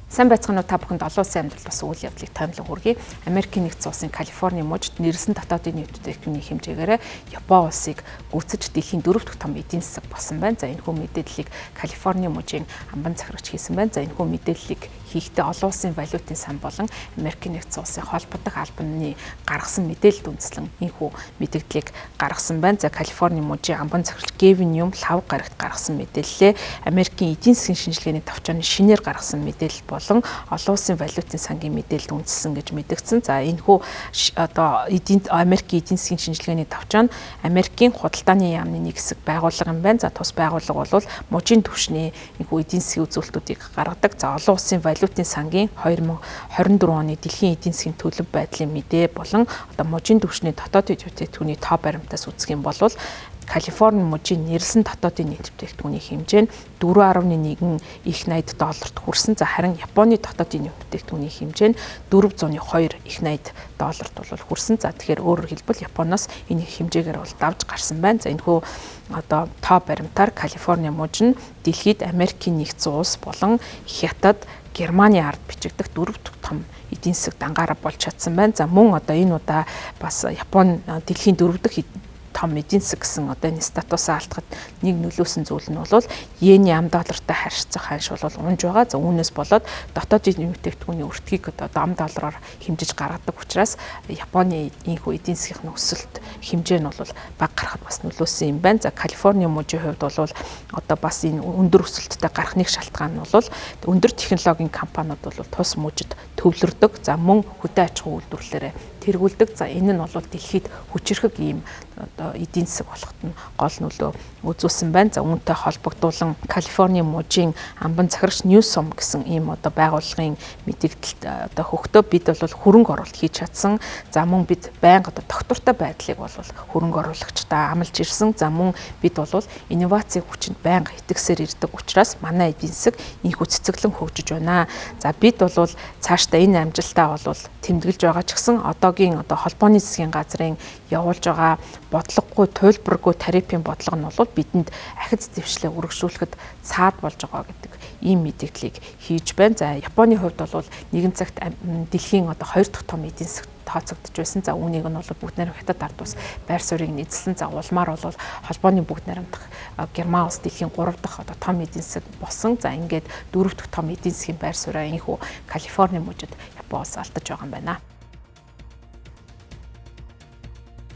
Сайн байцгаана уу, та бүхэнд олон улсын амьдрал бас үйл явдлыг тоймлон хүргэе. Америкийн нэгдсэн улсын Калифорни мужид нэрлэсэн дотоодын нийт бүтээгдэхүүний хэмжээгээр Япон улсыг гүйцэж дэлхийн дөрөв дэх том эдийн засаг болсон байна. За, энэхүү мэдээллийг Калифорни мужийн амбан захирагч хийсэн байна. За, энэхүү мэдээллийг хийхдээ олон улсын валютын сан болон Америкийн нэгдсэн улсын холбогдох албаны гаргасан мэдээлэлд үндэслэн энэхүү мэдээллийг гаргасан байна. За, Калифорни мужийн амбан захирагч Гэвин Ньюм лав гарагт гаргасан мэдээллээ Америкийн эдийн засгийн шинжилгээний товчооны шинээр гаргасан мэдээлэл болон олон улсын валютын сангийн мэдээлэлд үндэслэн гэж мэдэгдсэн. За, энэхүү одоо эдийн Америкийн эдийн засгийн шинжилгээний товчоо нь Америкийн худалдааны яамны нэг хэсэг байгууллага юм байна. За, тус байгууллага бол мужийн түвшний энэхүү эдийн засгийн үзүүлэлтүүдийг гаргадаг. За, олон улсын валютын сангийн 2024 оны дэлхийн эдийн засгийн төлөв байдлын мэдээ болон одоо мужийн түвшний дотоодын бүтээгдэхүүний тоо баримтаас үзэх юм бол Калифорни мужийн нэрлэсэн дотоодын нийт бүтээгдэхүүний хэмжээ нь 4.1 их 80 долларт хүрсэн. За, харин Японы дотоодын нийт бүтээгдэхүүний хэмжээ нь 402 их 80 долларт бол хүрсэн. За, тэгэхээр өөрөөр хэлбэл Японоос энэ хэмжээгээр бол давж гарсан байна. За, энэхүү одоо тоо баримтаар Калифорни муж нь дэлхийд Америкийн нэгдсэн улс болон Хятад, Германы ард бичигдэх дөрөв дэх том эдийн засаг дангаараа болж чадсан байна. За, мөн одоо энэ удаа бас Япон дэлхийн дөрөв дэх том эдийн засаг гэсэн одоо энэ статусаа алдахад нэг нөлөөсөн зүйл нь бол йений ам доллартай харьцах ханш бол унж байгаа. За, үүнээс болоод дотоодын бүтээгдэхүүний өртгийг одоо ам доллараар хэмжиж гаргадаг учраас Японы энэхүү эдийн засгийн өсөлт хэмжээ нь бол бага гарахад бас нөлөөсөн юм байна. За, Калифорни мужийн хувьд бол одоо бас энэ өндөр өсөлттэй гарах нэг шалтгаан нь бол өндөр технологийн компаниуд бол тус мужид төвлөрдөг. За, мөн хөдөө аж ахуйн үйлдвэрлэлээр тэргүүлдэг. За, энэ нь бол дэлхийд хүчирхэг ийм одоо эдийн засаг болоход нь гол нөлөө үзүүлсэн байна. За, үүнтэй холбогдуулан Калифорни мужийн амбан захирагч Ньюсом гэсэн ийм одоо байгууллагын мэдээлэлд одоо хөхтөө бид бол хөрөнгө оруулалт хийж чадсан. За, мөн бид байнга одоо тогтвортой байдлыг бол хөрөнгө оруулагчдаа амлаж ирсэн. За, мөн бид бол инновацийн хүчинд байнга итгэсээр ирдэг учраас манай эдийн засаг энэхүү цэцэглэн хөгжиж байна. За, бид бол цаашдаа энэ амжилтаа бол тэмдэглэж байгаа ч гэсэн одоогийн одоо холбооны засгийн газрын явуулж байгаа бодлогогүй, туйлбаргүй тарифын бодлого нь бол бидэнд ахиц дэвшлээ үргэлжлүүлэхэд цаад болж байгаа гэдэг ийм мэдээллийг хийж байна. За, Японы хувьд бол нэгэн цагт дэлхийн одоо хоёр дахь том эдийн засаг тооцогдож байсан. За, үүнийг нь бол бүгд найрамдах Хятад ард улс байр суурийг эзэлсэн. За, улмаар бол холбооны бүгд найрамдах Герман улс дэлхийн 3 дахь одоо том эдийн засаг болсон. За, ингээд 4 дахь том эдийн засгийн байр сууриа энэхүү Калифорни мужид Япон улс алдаж байгаа юм байна.